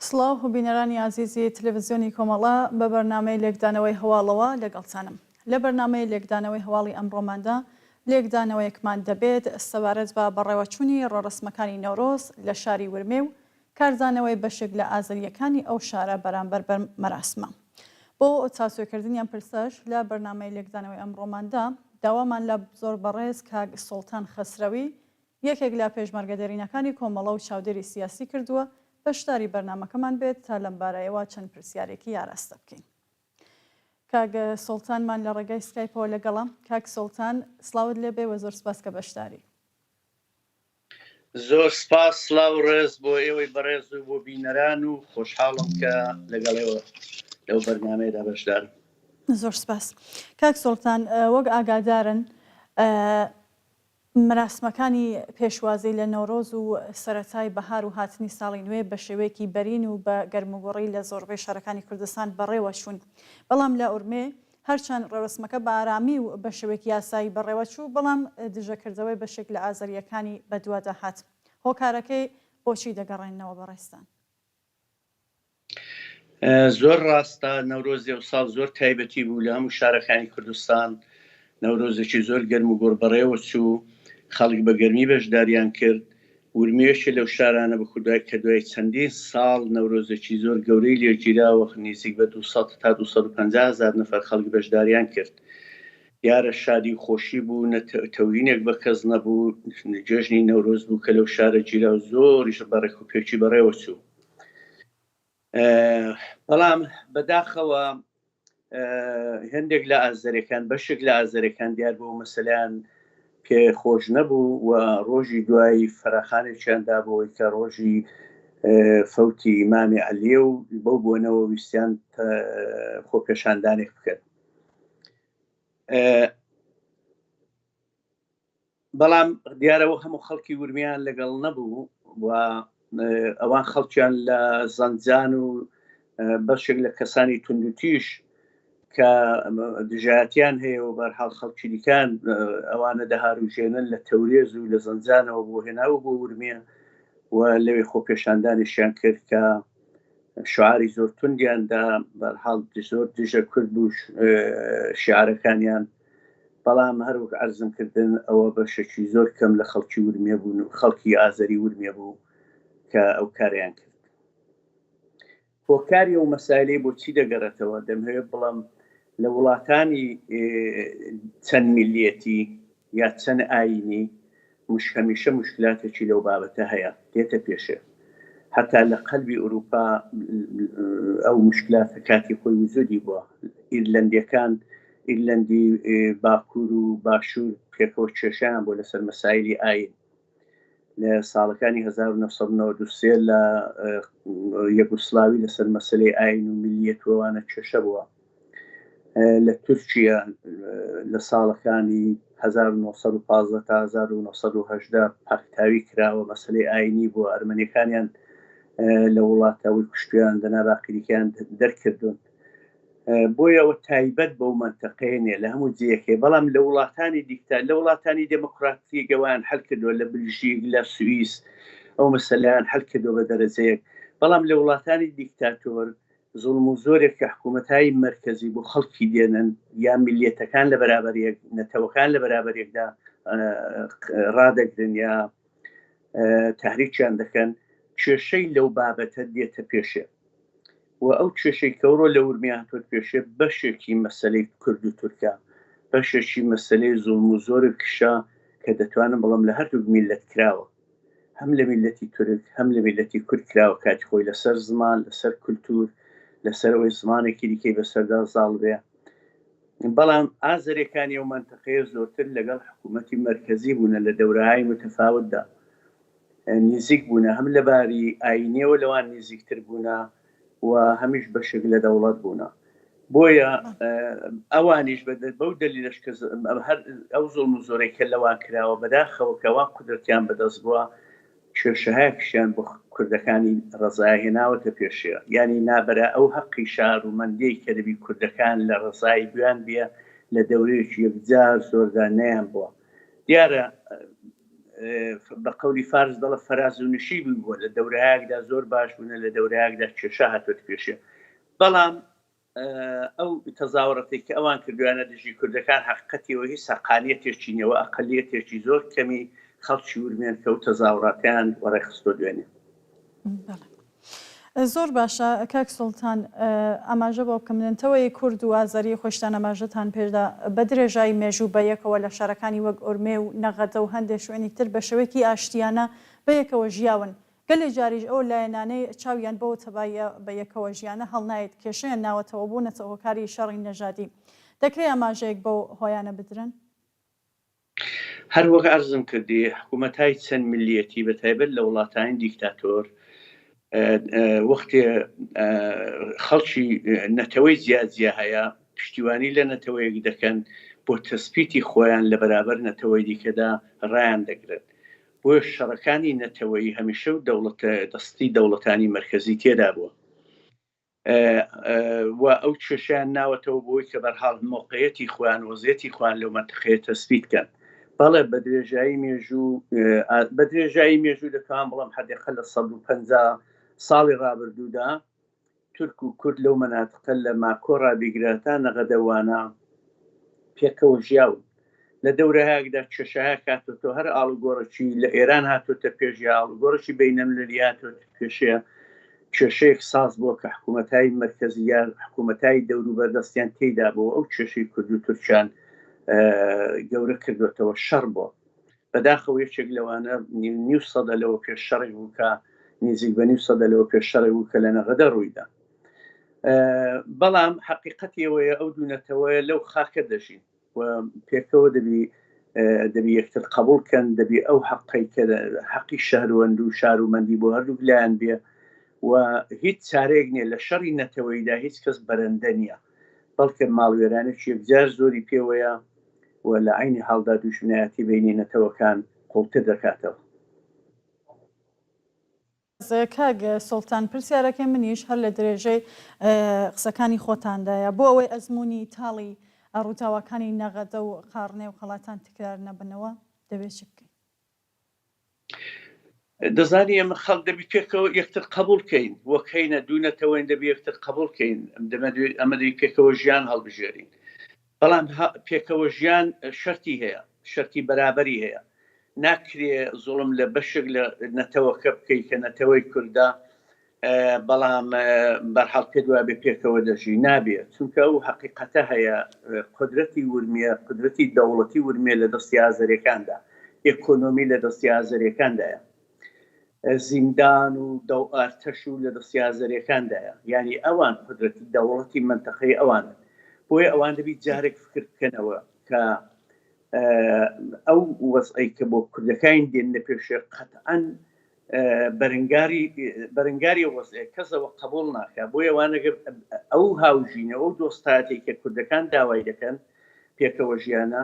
سڵاو بینەرانی ئازیزی تلەڤزیۆنی کۆمەڵە، بە بەرنامەی لێکدانەوەی هەواڵەوە لەگەڵتانم. لە بەرنامەی لێکدانەوەی هەواڵی ئەمڕۆماندا لێکدانەوەیەکمان دەبێت سەبارەت بە بەڕێوەچوونی ڕێوڕەسمەکانی نەورۆز لە شاری ورمێ و کاردانەوەی بەشێک لە ئازەرییەکانی ئەو شارە بەرامبەر بەم مەراسمە. بۆ تاوتوێکردنی ئەم پرسەش لە بەرنامەی لێکدانەوەی ئەمڕۆماندا داوامان لە زۆر بەڕێز کاک سوڵتان خەسرەوی یەکێک لە پێشمەرگە دێرینەکانی کۆمەڵە و چاودێری سیاسی کردووە بەشداری بەرنامەکەمان بێت تا لەمبارەیەوە چەند پرسیارێکی ئاراستە بکەین. کاک سوڵتانمان لە ڕێگای سکایپەوە لەگەڵە. کاک سوڵتان سڵاوت لێبێ و زۆر سپاس کە بەشداری. زۆر سپاس، سڵاو و ڕێز بۆ ئێوەی بەڕێز و بۆ بینەران و خۆشحاڵم کە لەگەڵ ئێوە لەو بەرنامەیەدا بەشدارم. زۆر سپاس. کاک سوڵتان وەک ئاگادارن مەراسمەکانی پێشوازی لە نەورۆز و سەرەتای بەهار و هاتنی ساڵی نوێ بە شێوەیەکی بەرین و بە گەرموگوڕی لە زۆربەی شارەکانی کوردستان بەڕێوە چوون، بەڵام لە ئورمێ هەرچەند ڕێوڕەسمەکە بە ئارامی و بە شێوەیەکی یاسایی بەڕێوە چوو، بەڵام دژەکردەوەی بەشێک لە ئازەرییەکانی بەدوادا هات. هۆکارەکەی بۆچی دەگەڕێننەوە بەڕێزتان؟ زۆر ڕاستە نەورۆزی ئەوساڵ زۆر تایبەتی بوو لە هەموو شارەکانی کوردستان نەورۆزێکی زۆر گەرم و گوڕ بەڕێوە چوو خەڵک بە گەرمی بەشداریان کرد ورمێ یەکێ لەو شارانە بوو دوای کە دوای چەندین ساڵ نەورۆزێکی زۆر گەورەی لێگیرا و نزیک بە 200 تا 250 هەزار نەفەر خەڵک بەشداریان کرد دیارە شادی و خۆشی بوو نە تەوینێک بە کەس نەبوو جێژنی نەورۆز بوو کە لەو شارە گیرا و زۆریش بە ڕێکوپێکی بەڕێوە چوو بەڵام بەداخەوە هەندێک لە ئازەرەکان بەشێک لە ئازەرەکان دیار بۆ مەسەلیان پێ خۆش نەبوو و ڕۆژی دوایی فەراخانێکیان دابەوەی کە ڕۆژی فەوتی ئیمامی عەلیە و بەو بۆنەوە ویستیان خۆپێشاندانێک بکەن بەڵام دیارەوە هەموو خەڵکی ورمیان لەگەڵ نەبوو و ئەوان خەڵکیان لە زەنجان و بەشێک لە کەسانی توندوتیش کە دژایەتیان هەیە و بەرحاڵ خەڵکی دیکان ئەوانە دەهاروژێنن لە تەورێز و لە زەنجانەوە بۆ هێناو بۆ ورمیە و لەوێ خۆپێشاندانیشیان کرد کە شعاری زۆر توندیان دا بەرحاڵ زۆر دژە کورد بوو شعارەکانیان بەڵام هەر وەک عەرزم کردن ئەوە بەشێکی زۆر کەم لە خەڵکی ورمێ بوون و خەڵکی ئازەری ورمێ بوو کە ئەو کاریان کرد. هۆکاری ئەو مەسایلەی بۆ چی دەگەڕێتەوە دەمهەوێت بڵێم لە وڵاتانی چەند میللیەتی یا چەند ئایینی مش هەمیشە مشکلاتێکی لەو بابەتە هەیە دێتە پێشێ هەتا لە قەلبی ئوروپا ئەو مشکلاتە کاتی خۆی وجودی بووە ئیرلەندیەکان ئیرلەندی باکوور و باشوور پێکەوە کێشیان بۆ لەسەر مەسایلی ئاین لە ساڵەکانی 1993 لە یەگوسلاوی لەسەر مەسلەی ئاین و ملیەت وەوانە کێشە بووە لە تورکیا لە ساڵەکانی 1915 تا 1918 پاکتاوی کراوە مەسلەی ئاینی بووە ئەرمەنیەکانیان لە وڵاتەوەی کوشتیان دەنا باقیریکیان دەرکردون بۆیە ئەوە تایبەت بەو مەنتەقەیە نیە لە هەموو جێیەک هەیە بەڵام لە وڵاتانی دیکتا لە وڵاتانی دێمۆکڕاتیک ئەویان حەل کردووە لە بلژیک لە سوئیس ئەو مەسەلەیان حەل کردووە بە دەرەجەیەک بەڵام لە وڵاتانی دیکتاتۆر زوڵم و زۆرێک کە حکوومەتای مەرکەزی بۆ خەڵکی دێنن یا میللیەتەکان لە بەرابەر یەک نەتەوەکان لە بەرابەر یەکدا ڕادەگرن یا تحریکیان دەکەن کێشەی لەو بابەتە دێتە پێشێ و ئەو کێشەی کە ئەوڕۆ لە ورمێ هاتووەت پێشێ بەشێکی مەسەلەی کورد و تورکە، بەشێکی مەسەلەی زوڵم و زۆرکشە کە دەتوانم بڵێم لە هەردووک میللەت کراوە، هەم لە میللەتی تورک هەم لە میللەتی کورد کراوە کاتی خۆی لەسەر زمان، لەسەر کولتوور، لەسەر ئەوەی زمانێکی دیکەی بەسەردا زاڵ بێ. بەڵام ئازەرێکانی ئەو مەنتەقەیە زۆرتر لەگەڵ حکوومەتی مەرکەزی بوونە لە دەورەهای متەفاوتدا. نیزیک بوونە، هەم لە باری ئایینیەوە لەوان نیزیکتر بوونە و هەمیش بەشێک لە دەوڵەت بوونە. بۆیە ئەوانیش بەو دەلیلەش کە هەر ئەو زوڵم و زۆرەی کە لەوان کراوە بەداخەوە کە ئەوان قودرەتیان بەدەست بووە کێشەهایەکیشیان بۆ کوردەکانی ڕەزایە هێناوەتە پێشێ یانی نابەرا ئەو هەقی شارومەندیەی کە دەبی کوردەکان لە ڕەزای بویان بیە لە دەورەیەکی یەکجار زۆردا نەیان بووە دیارە. بە قەولی فارس دەڵێ فەراز و نشیبی بووە لە دەورایەکدا زۆر باش بوونە لە دەورایەکدا کێشە هاتووەتە پێشێ بەڵام ئەو تەزاوڕەتەی کە ئەوان کردویانە دژی کوردەکان حەقیقەتیەوە هیچ حەقانیەتێکی نیە و ئەقەلیەتێکی زۆر کەمی خەڵکی ورمێن کە ئەو تەزاوڕاتەیان وەڕێخستوە دوێنێ. بەڵێ زۆر باشە کاک سوڵتان ئاماژە بۆ بکەم نەتەوەی کورد و ئازەری خۆشتان ئاماژەتان پێدا بە درێژایی مێژوو بە یەکەوە لە شارەکانی وەک ئۆرمێ و نەغەدە و هەندێک شوێنی تر بە شێوەیەکی ئاشتیانە بە یەکەوە ژیاون گەلێ جاریش ئەو لایەنانەی چاویان بەو تەباییە بە یەکەوە ژیانە هەڵنایەت کێشەیان ناوەتەوە بوونەتە هۆکاری شەڕی نەژادی. دەکرێ ئاماژەیەک بەو هۆیانە بدرن؟ هەر وەک عەرزم کردی حکوومەتهای چەند ملیەتی بە تایبەت لە وڵاتانی دیکتاتۆر وەختێ خەڵکی نەتەوەی جیا جیا هەیە پشتیوانی لە نەتەوەیەک دەکەن بۆ تەسپیتی خۆیان لە بەرابەر نەتەوەی دیکەدا ڕایان دەگرن بۆیە شەڕەکانی نەتەوەیی هەمیشە و دەوڵەتە دەستی دەوڵەتانی مەرکەزی تێدا بووە و ئەو کێشیان ناوەتەوە بۆی کە بەرحاڵ مۆقعەتی خۆیان وەزیەتی خۆیان لەو مەنتقەیە تەسبیت کەن بەڵێ بە درێژایی مێژوو بە درێژایی مێژوو دەتوان بڵم حدێقە لە 150 ساڵی ڕابردوودا تورک و کورد لەو مەناتقە لە ماکۆ ڕا بیگرە تا نەغەدە وانە پێکەوە ژیاون. لە دەورەهایەکدا کێشەهایەک هاتۆتەوە هەر ئاڵوگۆڕێکی لە ئێران هاتۆتە پێش یا ئاڵوگۆڕێکی بەینەملەلی هاتۆتە پێشێ کێشەیەک ساز بووە کە حکوومەتای مەرکەزی یا حکوومەتای دەوروبەر دەستیان تێیدا بووە ئەو کێشەی کورد و تورکیان گەورە کردوێتەوە شەڕ بووە. بەداخەوە یەکێک لەوانە نیو سەدە لەوە پێش شەڕێک بوو کە نزیک بە نیو سەدە لەوە پێش شەڕێک بوو کە لە نەغەدە ڕوویدا. بەڵام حەقیقەتی ئەوەیە ئەو دوو نەتەوەیە لەو خاکە دەژین و پێکەوە دەبی دەبی یەکتر قبول کەن دەبی ئەو حەقەی کە حەقی شەهروەند و شارومەندی بۆ هەردووک لایەن بێ و هیچ چارەیەک نییە لە شەڕی نەتەوەیدا هیچ کەس بەرەندە نییە بەڵکە ماڵوێرانێکی یەکجار زۆری پێوەیە و لە عەینی حاڵدا دوژمنایەتی بەینی نەتەوەکان قوڵتر دەکاتەوە. کاک سوڵتان پرسیارەکەی منیش هەر لە درێژەی قسەکانی خۆتاندایە، بۆ ئەوەی ئەزموونی تاڵی ڕووداوەکانی نەغەدە و قاڕنێ و قەڵاتان تکرار نەبنەوە دەبێ چ بکەین؟ دەزانی ئێمە خەڵک دەبی پێکەوە یەکتر قبوڵ کەین وەک هەینە دوو نەتەوەین دەبی یەکتر قبوڵ کەین ئەمە دەبی پێکەوە ژیان هەڵبژێرین بەڵام پێکەوە ژیان شەرتی هەیە شەرتی بەرابەری هەیە ناکرێ زوڵم لە بەشێک لە نەتەوەکە بکەی کە نەتەوەی کوردە بەڵام بەرحاڵ پێت وابێ پێکەوە دەژی نابێ چونکە ئەو حەقیقەتە هەیە قودرەتی ورمیە قودرەتی دەوڵەتی ورمێ لە دەستی ئازەرەکاندا ئێکۆنۆمی لە دەستی ئازەرەکاندایە زیندان و دەو ئارتەش و لە دەستی ئازەرەکاندایە یعنی ئەوان قودرەتی دەوڵەتی منتەقەی ئەوانن بۆیە ئەوان دەبی جارێک فکر بکەنەوە کە ئەو وەزعەی کە بۆ کوردەکانی دێننە پێشێ قەتعەن بەرەنگاری بەرەنگاری ئەو وەزعەیە کەس ئەوە قبوڵ ناکا بۆیە وانەگە ئەو هاوژینە ئەو دۆستایەتی کە کوردەکان داوای دەکەن پێکەوە ژیانە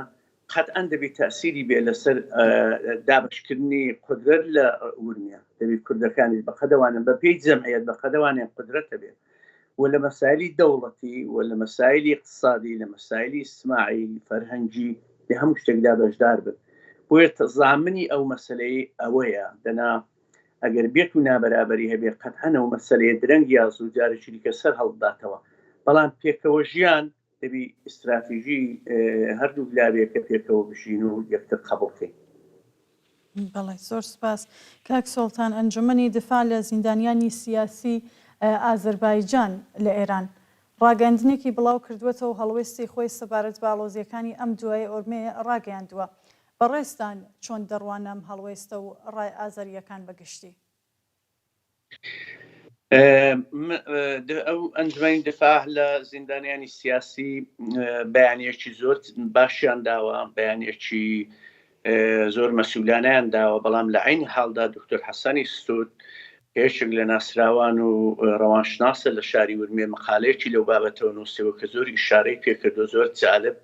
قەتعەن دەبی تەسیری بێ لەسەر دابشکردنی قدرەت لە ورمیە دەبی کوردەکانیش بە قەدەوانن بە پێی جەمعیەت بە قەدەوانیان قدرەتە بێ و لە مەسایلی دەوڵەتی و لە مەسایلی اقتصادی لە مەسایلی ئیجتماعی فەرهەنگی لە هەموو شتێکدا بەشدار بن بۆیە زامنی ئەو مەسلەی ئەوەیە دەنا ئەگەر بێت و نابەرابەری هەبێ قەتعەن ئەو مەسلەیە درەنگ یا زوو جارێکی دیکە سەر هەڵداتەوە بەڵام پێکەوە ژیان دەبی ئیستراتیژی هەردووک لابێ کە پێکەوە بژین و یەکتر قەبوڵ کەین. بەڵێ زۆر سپاس کاک سوڵتان. ئەنجومەنی دفاع لە زیندانیانی سیاسی ئازەربایجان لە ئێران ڕاگەیاندنێکی بڵاو کردووەتەوە و هەڵوێستی خۆی سەبارەت بە ئاڵۆزییەکانی ئەم دوایەی ئۆرمێ ڕاگەیاندووە. بەڕێزتان چۆن دەڕواننە ئەم هەڵوێستە و ڕای ئازەرییەکان بە گشتی؟ ئەو ئەنجومەنی دفاع لە زیندانیانی سیاسی بەیانیەکی زۆر باشیان داوە بەیانیەکی زۆر مەسولانیان داوە بەڵام لە عین حاڵدا دکتۆر حەسەنی ستوت یەکێک لە ناسراوان و ڕەوانشناسە لە شاری ورمێ مقالەیەکی لەو بابەتەوە نووسیوە کە زۆر ئیشارەی پێکردو زۆر جالب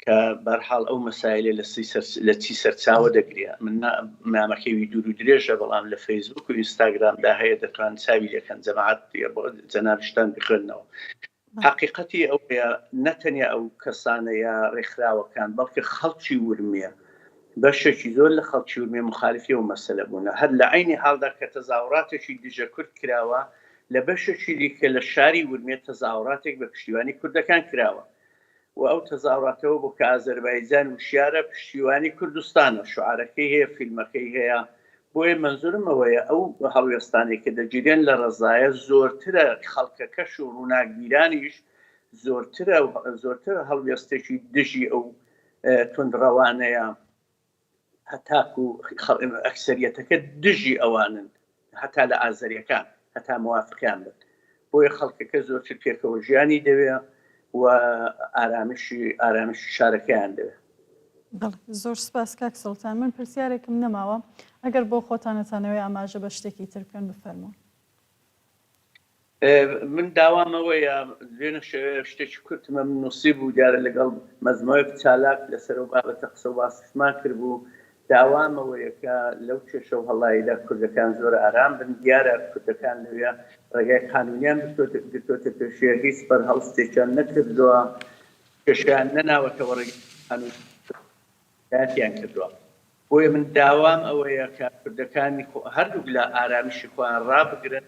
کە بەرحاڵ ئەو مەسایلە لە سی سەر لە چی سەرچاوە دەگرێ من نامەکەی وی دوور و درێژە بەڵام لە فەیسبوک و ئینستاگرامدا هەیە دەتوان چاوی لێکەن جەماعەت بۆ جەنابشتان بخوێنەوە حەقیقەتی ئەوەیە نە تەنیا ئەو کەسانە یا ڕێکخراوەکان بەڵکە خەڵکی ورمێ. بەشێکی زۆر لە خەڵکی ورمێ موخالیفی ئەو مەسەلە بوونە. هەر لە عەینی حاڵدا کە تەزاهوڕاتێکی دژە کورد کراوە، لە بەشێکی دیکە لە شاری ورمێ تەزاهوڕاتێک بە پشتیوانی کوردەکان کراوە و ئەو تەزاهوڕاتەوە بۆ کە ئازەربایجان وشیارە پشتیوانی کوردستانە، شوعارەکەی هەیە، فیلمەکەی هەیە. بۆیە مەنزورم ئەوەیە ئەو هەڵوێستانەی کە دەگیرێن لە ڕەزایە زۆرترە خەڵکەکەش و ڕووناکبیرانیش زۆرترە زۆرتر هەڵوێستێکی دژی ئەو توندڕەوانەیە هەتاکو ئەکسەریەتەکە دژی ئەوانن هەتا لە ئازەریەکان هەتا موافقیان بن بۆیە خەڵکەکە زۆرتر پێکەوە ژیانی دەوێ و ئارامشی ئارامشی شارەکەیان دەوێ. بەڵێ زۆر سپاس کاک سوڵتان من پرسیارێکم نەماوە ئەگەر بۆ خۆتان ئەتانەوێ ئاماژە بە شتێکی تر بکەن بفەرموون. من داوام ئەوەیە دوێنێ شەوێ شتێکی کورتمە من نووسی بوو دیارە لەگەڵ مەزمەوەک چالاک لەسەر ئەو بابەتە قسە و باسمان کردبوو داوام ئەوەیە کە لەو کێشە و هەڵایدا کوردەکان زۆر ئارام بن دیارە کوردەکان لەوێ ڕێگای قانونیان گرتۆتە پێشێ هیچ بەرهەڵستێکیان نەکردووە کێشەیان نەناوەتەوە ڕێگای قانونی شکایەتیان کردووە. بۆیە من داوام ئەوەیە کە کوردەکانی هەردووک لا ئارامیشی خۆیان ڕابگرن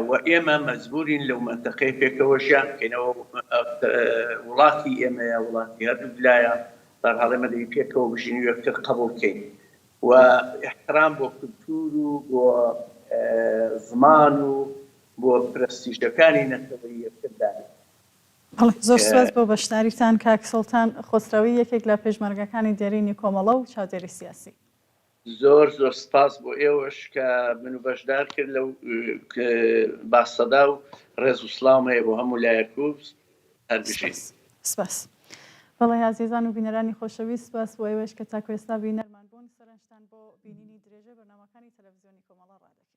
و ئێمە مەجبوورین لەو مەنتەقەیە پێکەوە ژیان بکەین. ئەوە وڵاتی ئێمەیە، وڵاتی هەردووک لایە، بەهەرحاڵ ئێمە دەبی پێکەوە بژین و یەکتر قەبووڵ کەین و ئیحترام بۆ کولتوور و بۆ زمان و بۆ پرەستیژەکانی نەتەوەیی یەکتر دانێین. بەڵێ زۆر سوپاس بۆ بەشداریتان کاک سوڵتان خۆسرەوی یەکێک لە پێشمەرگەکانی دێرینی کۆمەڵە و چاودێری سیاسی. زۆر زۆر سپاس بۆ ئێوەش کە منو بەشدار کرد لەو باسەدا و ڕێز و سڵاوم هەیە بۆ هەموو لایەک و هەر بژین. سپاس. بەڵێ ئازیزان و بینەرانی خۆشەویست سپاس بۆ ئێوەش کە تاکو ئێستا بینەرمان بوون سەرنجتان بۆ بینینی درێژەی بەرنامەکانی تەلەفزیۆنی کۆمەڵە ڕادەکێشم.